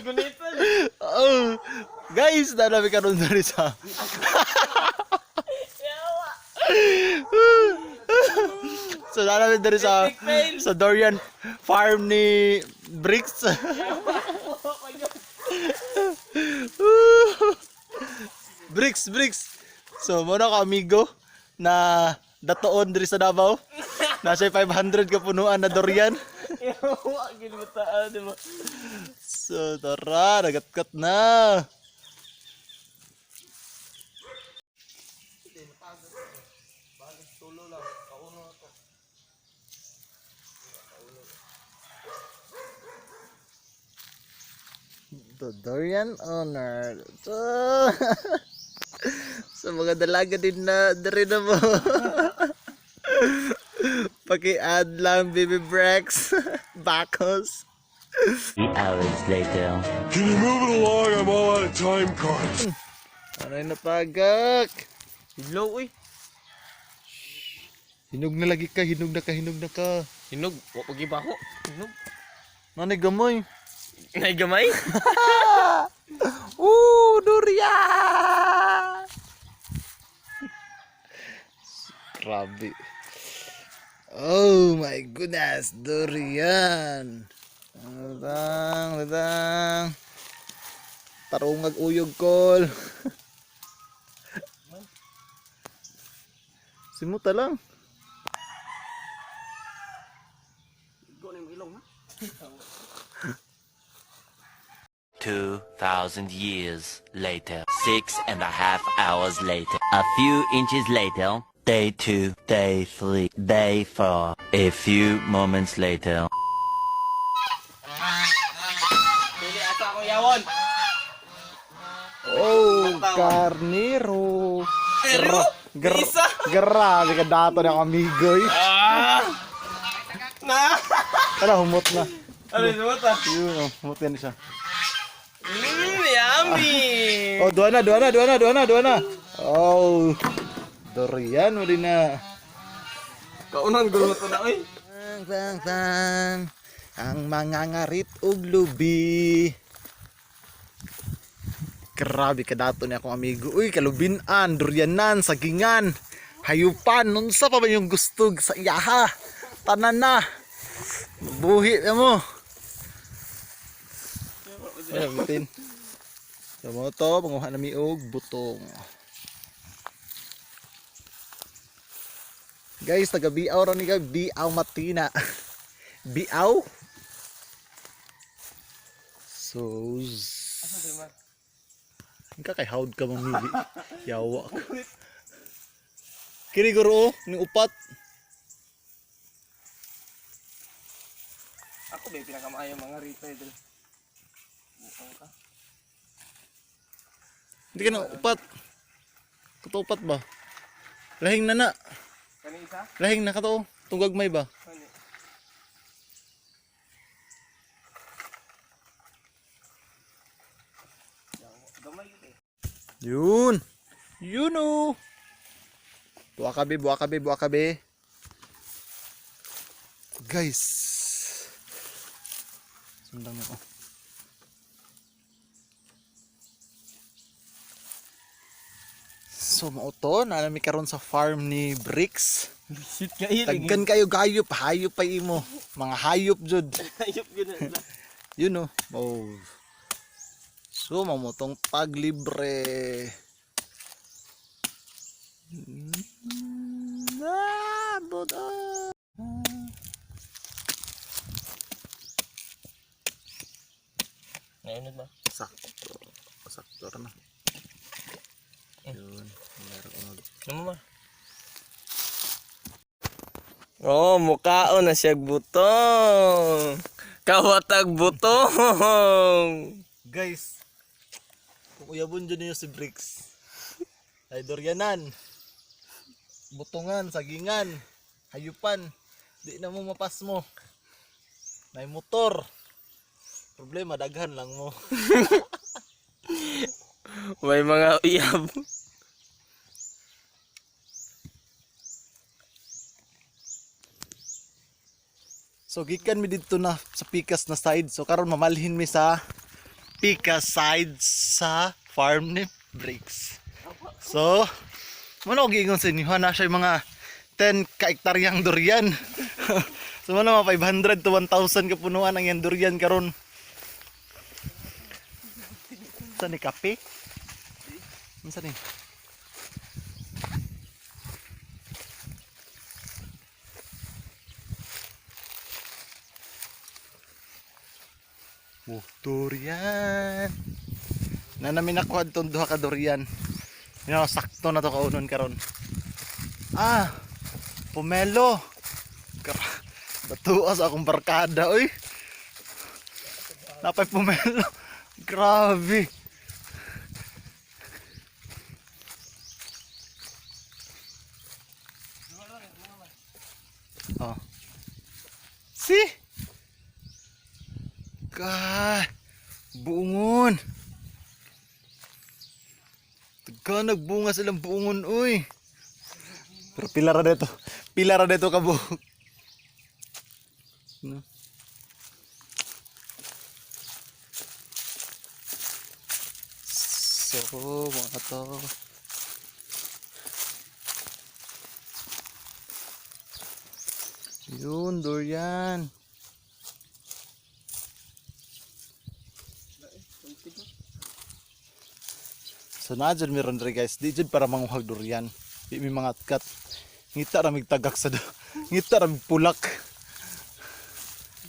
Gunitan. Oh, guys, nanabi karon diri sa So nanabi diri sa Epic fail. sa Dorian farm ni Bricks. Bricks, Bricks. So mo na ka amigo na datoon diri sa Davao. Nasa 500 ka punuan na durian. Yawa, ginibataan, di ba? So tara, nagatkat na. The durian owner. Sa mga dalaga din na diri na mo. Paki-add lang Baby Brex. Bakos. 3 hours later. Can you move it along? I'm all out of time cards. Ano yung napagak? Hello, uy. Hinog na lagi ka, hinog na ka, hinog na ka. Hinog, wa pag iba ko. Hinog. Nanay gamoy. Nay gamay? Ooh, durian! Grabe. Oh my goodness, durian. Ladang, ladang. Tarungag uyog kol. Simuta lang. Go na yung ilong, ha? 2,000 years later. 6.5 hours later. A few inches later. Day two, day three, day four. A few moments later. Dili ata akong yawon. Oh, carnero. Pero, isa. Grabe ka dato ng amigo eh. Ah! Na! Tara, humot na. Ano yung mata? Yun, oh, humot yan siya. Yummy! Oh, duha na, duha na, duha na, duha na, duha na. Oh, durian mo din na. Kaunan gulo to na, uy. Tang, tang, tang. Ang mga ngarit og lubi. Grabe ka dato ni akong amigo. Uy, kalubinan, durianan, sagingan, hayupan. Unsa pa ba yung gusto sa iyaha? Tanan na. Buhi na mo. Ay, bitin. So mo to, manguha na mi og butong. Guys, taga Biaw ra ni ka, Biaw Matina. Biaw? So, ka kay howd ka mamili. Yawa ka. Kini guro oh, ni upat. Ako ba yung pinakamaayo mga rito, idol? Buang ka. Hindi ka na upat. Kato upat ba? Lahing na na. Kani isa? Lahing na kato. Tungag may ba? Kani. Yawa, gamay yun eh. Yun. Yun oh. Buwa ka be, buwa ka be, buwa ka be. Guys. Sundan ako. So mao to, naa mi karon sa farm ni Bricks. Visit ka eh. Taggan kayo gayop, hayop pa imo. Mga hayop jud. Hayop yun na. Yun oh. Oh. So mamutong paglibre. Ah, buto. Ngayon ba? Sakto. Sakto na. Yun. Meron. Ano ba? Oh, mukhaon na siya butong. Kawatag butong. Guys, kung uyabon dyan ninyo si Bricks, ay doryanan, butungan, sagingan, hayupan, di na mo mapas mo. Nay motor. Problema, daghan lang mo. May mga uyab. So gikan mi didto na sa pikas na side. So karon mamalhin mi sa Pika side sa farm ni Briggs. So, mano og giingon sa inyo, na siya yung mga 10 ka hektaryang durian. So mano mga 500 to 1,000 kapunuan ang iyang durian karon. Sa ni kape? Unsa ni? Oh, durian. Na namin nakuha itong duha ka durian. Yun, sakto na to kaunon karon. Ah, pomelo. Batuas akong barkada, oy. Napay pomelo. Grabe. Oh. See? Ka buongon. Taga nagbunga silang buongon, uy. Pero pila ra dito. Pila ra dito ka buhok. No. So, mga to. Yun, durian. So na dyan meron diri guys, di dyan para manguhag durian. Di mi mga atkat. Ngita ra mig tagak sa do. Ngita ra mig pulak.